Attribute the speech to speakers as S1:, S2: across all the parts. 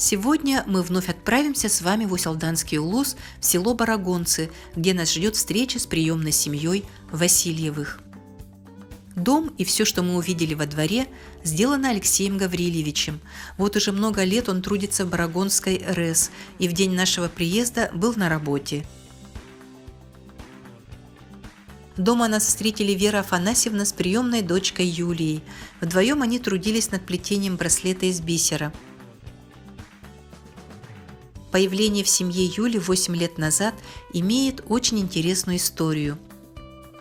S1: Сегодня мы вновь отправимся с вами в Усть-Алданский улус, в село Барагонцы, где нас ждет встреча с приемной семьей Васильевых. Дом и все, что мы увидели во дворе, сделано Алексеем Гаврильевичем. Вот уже много лет он трудится в Барагонской РЭС и в день нашего приезда был на работе. Дома нас встретили Вера Афанасьевна с приемной дочкой Юлией. Вдвоем они трудились над плетением браслета из бисера. Появление в семье Юли 8 лет назад имеет очень интересную историю.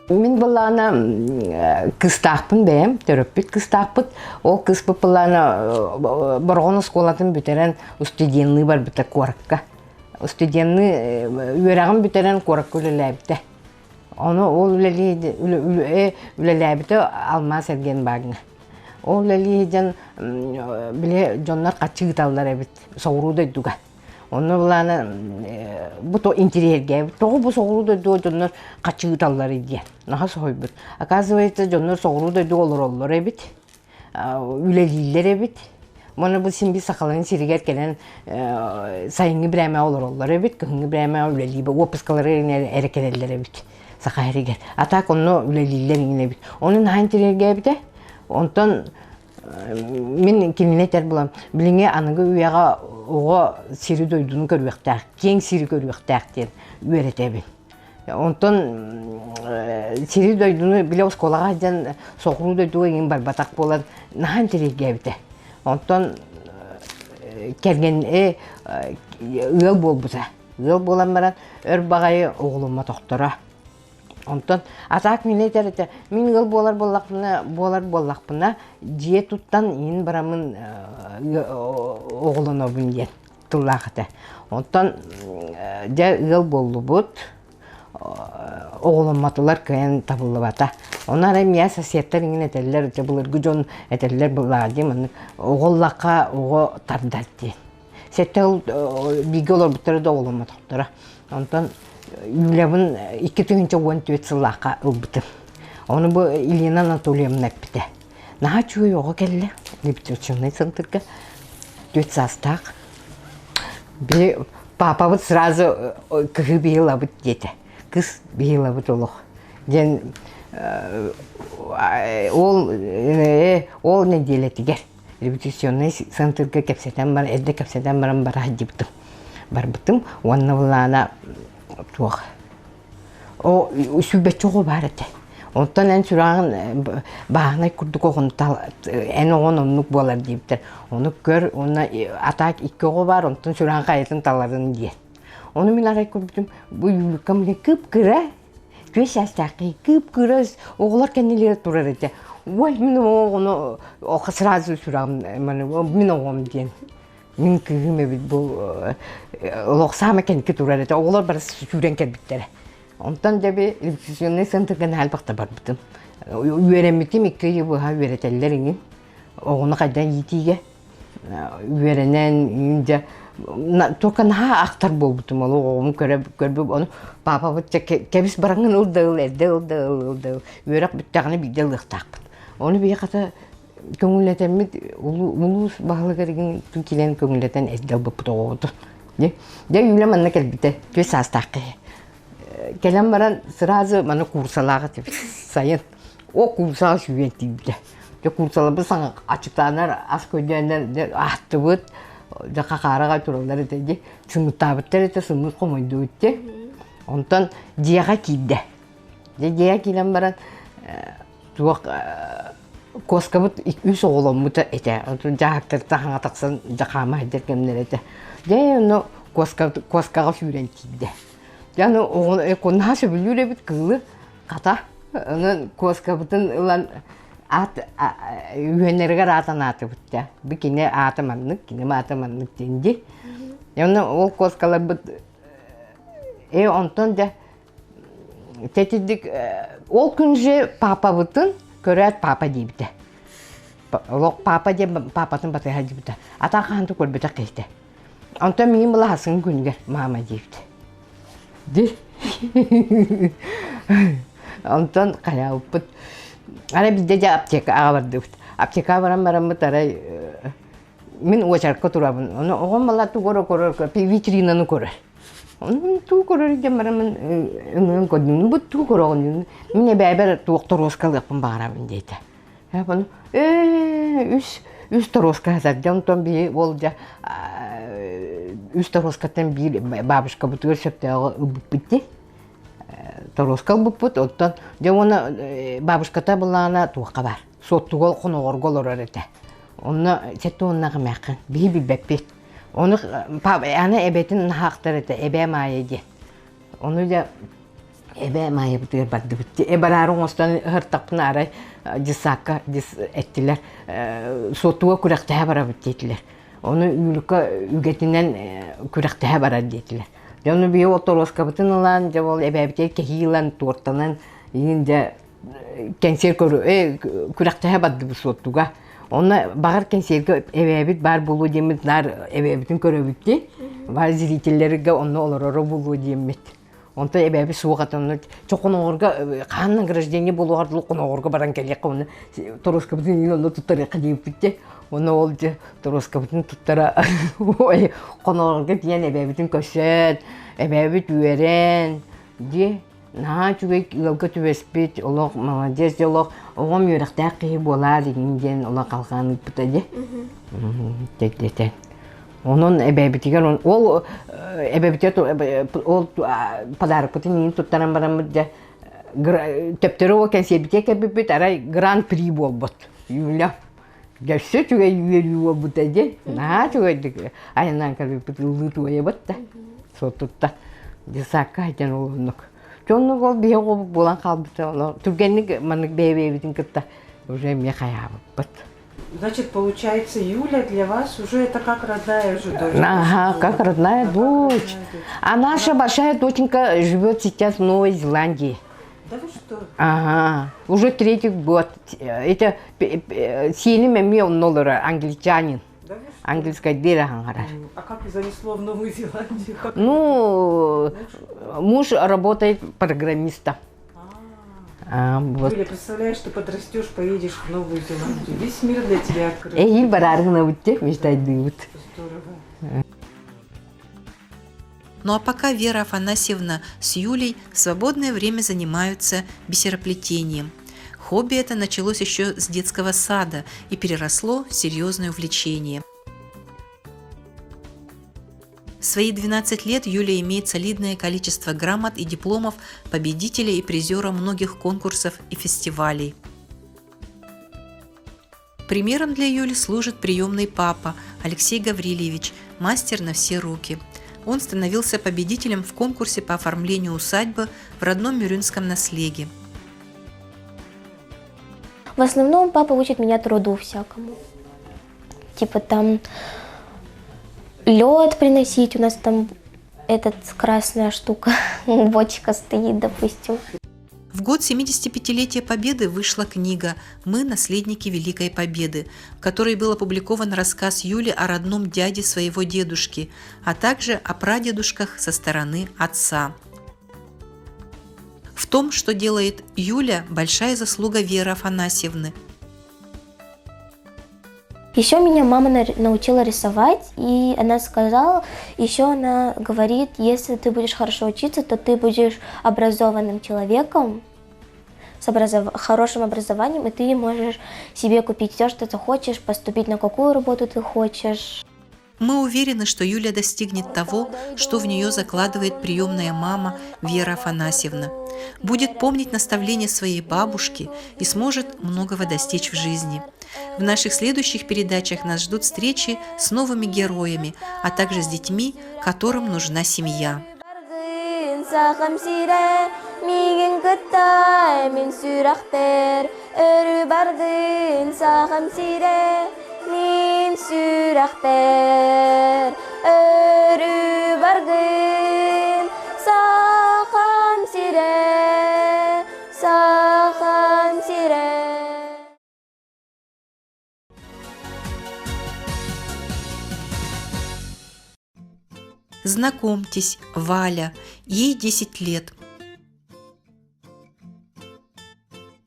S2: Мин былаана кыстаахпын бэйэм, төрөппүт кыстаахпыт. Ол кыспыт былаана Бороҕон оскуолатын бүтэрэн студенныы барбыта куоракка. Студенныы үөрэҕин бүтэрэн куоракка үлэлээбитэ. Ону ол үлэлээбитэ алмаас эргиэн бааҥҥа. Ол үлэлии сылдьан били дьоннор хаччы ыыталлар эбит соҕуруу дойдуга. Онно былаана бу то интириэһиргээбит. Тоҕо бу соҕуруу дойдуга дьоннор хаччы ыыталларый диэн. Наһаа соһуйбут. Оказывается, дьоннор соҕуруу дойдуга олороллор эбит. Үлэлииллэр эбит. Уонна бу син биир сахаларын сиригэр кэлэн сайыҥҥы бирээмэ олороллор эбит, кыһыҥҥы бирээмэ үлэлии уоппускалары эрэ кэлэллэр эбит саха сиригэр. А так онно үлэлииллэр иҥин эбит. Ону наһаа интириэһиргээбитэ. Онтон мин кинини этэр булам, билиҥҥи аныгы үйэҕэ оҕо сири-дойдуну көрүөхтээх, киэҥ сири көрүөхтээх диэн үөрэтэбин. Онтон сири-дойдуну били оскуолаҕа сылдьан соҕуруу дойдуга иҥин барбатах буолан наһаа интэриэһиргээбитэ. Онтон кэргэн ыал буолбута. Ыал буолан баран өр баҕайы оҕоломмотохторо. Онтон атаак мин этэр этэ, мин ыал буолар буоллахпына, буолар буоллахпына дьиэ туттан иин бараммын оҕолонобун диэн тыллаах этэ. Онтон дьэ ыал буоллубут, оҕоломмотулар кыайан табыллыбата. Ону арай миэхэ соседтар иҥин этэллэр, дьэ былыргы дьон этэллэр былаа дии маннык оҕо ыллахха оҕо тардар диэн. Сэттэ сыл бииргэ олорбуттара да оҕоломмотохторо. Онтон Юлябын 2014 сыллаахха ылбытым. Ону бу Елена Анатольевна эппитэ. Наһаа үчүгэй оҕо кэллэ, реабилитационнай центрга, түөрт саастаах. Били папабыт сразу кыһыы биһилабыт диэтэ. Кыс биһилабыт олох. Диэн ол ол нэдиэлэтигэр реабилитационнай центрга кэпсэтэн баран, эрдэ кэпсэтэн баран бара сылдьыбытым. Барбытым уонна былаана туох О сүүрбэччэ оҕо баар этэ. Онтон эн сүрэҕин бааһынай курдук оҕону эн оҕон оннук буолар диэбиттэр. Ону көр уонна атаак икки оҕо баар, онтон сүрэҕин хайатын таларын диэн. Ону мин арай көрбүтүм, бу Юлькам кып-кыра, түөрт саастаах киһи кып-кыра оҕолор кэннилэрэ турар этэ. Ой, мин оҕону сразу сүрэҕим мин оҕом диэн. Мин кыыһым эбит бу олох саамай кэнники турар этэ. Оҕолор бары сүүрэн кэлбиттэрэ. Онтон дьэ революционный центрга наһаа элбэхтэ барбытым. Үөрэммитим икки ыйы быһа үөрэтэллэр иҥин. Оҕону хайдан иитиигэ үөрэнэн дьэ только наһаа ахтар буолбутум ол оҕом көрө көрбүт ону папабыт кэбис бараҥҥын ыл да ыл эрдэ ыл да ыл ыл да ыл үөрэх бүттэҕинэ биирдэ ылыахтаахпыт. Ону биһи хата көҥүллэтэммит улуус баһылыгар килэн көҥүллэтэн эрдэ ылбыппыт оҕобутун. Дьэ, Юля манна кэлбитэ, түөрт саастаах киһи. Кэлэн баран сразу маны курсалаах этибит сайын. О курсаҕа сүүрэн тиийбитэ. Дьэ курсаларбыт саҥа аччыктааннар ас көрдөөннөр аһаттыбыт. Дьэ хахаараҕа тураллар этэ дии. Сымыттаабыттар этэ, сымыт хомойдубут дии. Онтон дьиэҕэ киирдэ. Дьэ дьиэҕэ киирэн баран туох куоскабыт үс оҕоломмута этэ. Дьааһыктартан хаҥа тахсан дьахаама сылдьар кэмнэрэ этэ. Дьэ онно куоска куоскаҕа сүүрэн тиийдэ. Дьэ аны оҕо наһаа сөбүлүүр эбит кыылы хата. Онон куоскабытын ылан аат үһүөннэригэр аат анаатыбыт дьэ. Бу кини аата маннык, кини аата маннык диэн дии. Онно ол куоскаларбыт э онтон дьэ Тэтидик ол күн же папабытын көрөөт папа диэбитэ. Олох папа диэн папатын батыһа диэбитэ. Атаа хаһан да көрбөтөх киһитэ. Онтон миигин былаһасын күнүгэр мама диэбитэ. Ди. Онтон хайаабыппыт. Арай биирдэ дьэ аптека аҕа бардыбыт. Аптекаҕа баран бараммыт арай. Мин уочарка турабын. Ону оҕом балар тугу эрэ көрөр, витринаны көрөр. Ону тугу көрөр диэн бараммын өҥөйөн көрдүм. Бу тугу көрөҕүн? Мин эбээбэр туох торуоскалыахпын баҕарабын диэтэ. Ону ээ үс үс торуоска сытар. Дьэ онтон биһи ол дьэ үс торуоскаттан биир бабушкабытыгар сөптөөҕү ылбыппыт дии. Торуоска ылбыппыт. Оттон дьэ уонна бабушката былаана туохха баар. Суоттуга хоноҕорго олорор этэ. Онно сэттэ уоннаах эмээххин биһи билбэппит. Ону аны эбэтин наһаахтар этэ, эбээ Маайа диэн. Ону дьэ эбээ Маайабытыгар бардыбыт. Э бараары оҥостон ыһыртахпына арай дьыссаакка эттилэр суоттуга күрэхтэһэ барабыт диэтилэр. Ону Юлька үгэтинэн күрэхтэһэ барар диэтилэр. Дьэ ону биһи ол торуоскабытын ылан, дьэ ол эбээбитигэр кэһии ылан, туортанан, иин дьэ кэнсиэр көрө күрэхтэһэ бардыбыт суоттуга. Онно баҕар кэнсиэргэ эбээбит баар буолуо диэммит наар эбээбитин көрөбүт дии. Баар зрителлэргэ онно олороро буолуо диэммит. Онтон эбээбит суох этэ онно чохоноҕорго хаан награждение буолуоҕар дылы хоноҕорго баран кэлиэххэ онно торуоскабытын иин онно туттарыахха диэбиппит дии. Онно ол дьэ торуоскабытын туттара ой хоноҕорго тиийэн эбээбитин көрсөн эбээбит үөрэн дии Наһаа үчүгэй ыалга түбэспит, олох молодец олох оҕом үөрэхтээх киһи буолаар игин диэн олох халҕаан ыыппыта дии. Дэтэн. Онон эбээбитигэр ол эбэбитигэр ол подарокпытын иин туттаран бараммыт дьэ төптөрү ол кэнсиэрбитигэр кэлбиппит арай гран-при буолбут. Юля Өссө үчүгэй үөрүү буолбута дии. Наһаа үчүгэйдик айаннаан кэлбиппит ыллыы туойабыт да. Суоттутта. Десакка диэн ол оннук. Дьоннук ол биһи оҕобут буолан хаалбыта. Ону түргэнник маннык бэйэ-бэйэбитин кытта уже эмиэ хайаабыппыт.
S3: Значит, получается, Юля для вас уже это как родная уже дочь.
S2: Ага, как родная дочь. А наша большая доченька живет сейчас в Новой Зеландии.
S3: Да вы что?
S2: Ага, уже третий год. Это сиэним эмиэ онно олорор, англичанин.
S3: Да вы что?
S2: Английскай диэри хаҥарар.
S3: А как занесло в Новую Зеландию? Как
S2: Ну, муж работает программистом.
S3: А,
S2: А, вот.
S3: Юля, представляешь, ты подрастешь, поедешь в Новую Зеландию. Весь мир для тебя открыт.
S2: Эһиил барааргынабыт мечтайдыыбыт.
S3: Здорово.
S1: Ну а пока Вера Афанасьевна с Юлей в свободное время занимаются бисероплетением. Хобби это началось еще с детского сада и переросло в серьезное увлечение. В свои 12 лет Юлия имеет солидное количество грамот и дипломов победителя и призера многих конкурсов и фестивалей. Примером для Юли служит приемный папа Алексей Гаврильевич, мастер на все руки. Он становился победителем в конкурсе по оформлению усадьбы в родном Мюрюнском наслеге.
S4: В основном папа учит меня труду всякому. Типа там лед приносить, у нас там этот красная штука, бочка стоит, допустим.
S1: В год 75-летия Победы вышла книга «Мы – наследники Великой Победы», в которой был опубликован рассказ Юли о родном дяде своего дедушки, а также о прадедушках со стороны отца. В том, что делает Юля, большая заслуга Веры Афанасьевны.
S4: Еще меня мама научила рисовать, и она сказала, еще она говорит, если ты будешь хорошо учиться, то ты будешь образованным человеком, с хорошим образованием, и ты можешь себе купить все, что ты хочешь, поступить на какую работу ты хочешь.
S1: Мы уверены, что Юля достигнет того, что в нее закладывает приемная мама Вера Афанасьевна. Будет помнить наставления своей бабушки и сможет многого достичь в жизни. В наших следующих передачах нас ждут встречи с новыми героями, а также с детьми, которым нужна семья.
S4: Сахам сирэ, миигин кытта мин сүрэхпэр өрүү бардын сахам сирэ, мин сүрэхпэр өрүү бардын сахам сирэ, сахам сирэ.
S1: Знакомьтесь, Валя, ей 10 лет.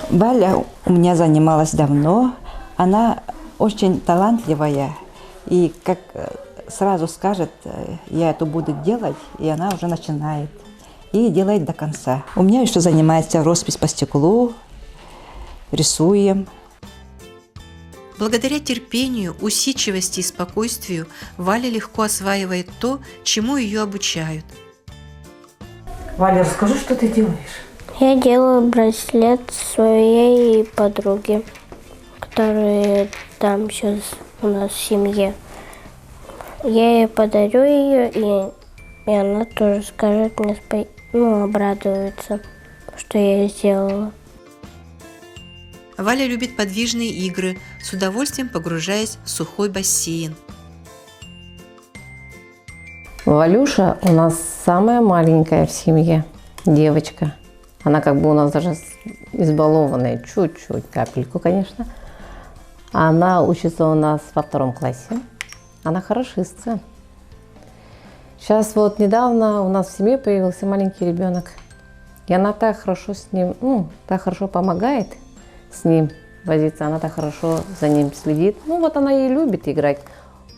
S5: Валя у меня занималась давно. Она очень талантливая. И как сразу скажет, я это буду делать, и она уже начинает. И делает до конца. У меня еще занимается роспись по стеклу, рисуем.
S1: Благодаря терпению, усидчивости и спокойствию Валя легко осваивает то, чему ее обучают.
S3: Валя, расскажи, что ты делаешь?
S4: Я делаю браслет своей подруге, которая там сейчас у нас в семье. Я ей подарю ее, и, и она тоже скажет мне, ну, обрадуется, что я сделала.
S1: Валя любит подвижные игры, с удовольствием погружаясь в сухой бассейн.
S6: Валюша у нас самая маленькая в семье девочка. Она как бы у нас даже избалованная, чуть-чуть, капельку, конечно. Она учится у нас во втором классе. Она хорошистка. Сейчас вот недавно у нас в семье появился маленький ребенок. И она так хорошо с ним, ну, так хорошо помогает с ним возиться, она так хорошо за ним следит. Ну, вот она и любит играть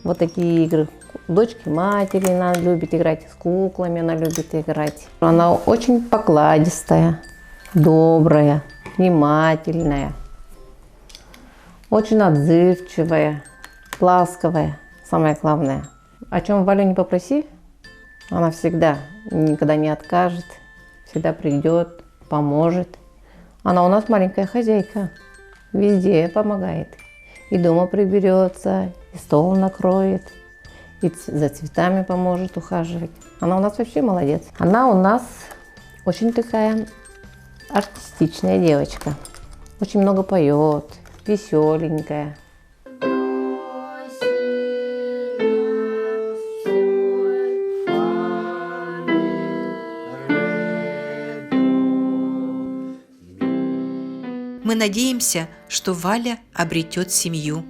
S6: вот такие игры. Дочки матери она любит играть, с куклами она любит играть. Она очень покладистая, добрая, внимательная, очень отзывчивая, ласковая, самое главное. О чем Валю не попроси, она всегда никогда не откажет, всегда придет, поможет. Она у нас маленькая хозяйка, везде помогает. И дома приберется, и стол накроет, и за цветами поможет ухаживать. Она у нас вообще молодец. Она у нас очень такая артистичная девочка. Очень много поет, веселенькая.
S1: Мы надеемся, что Валя обретет семью.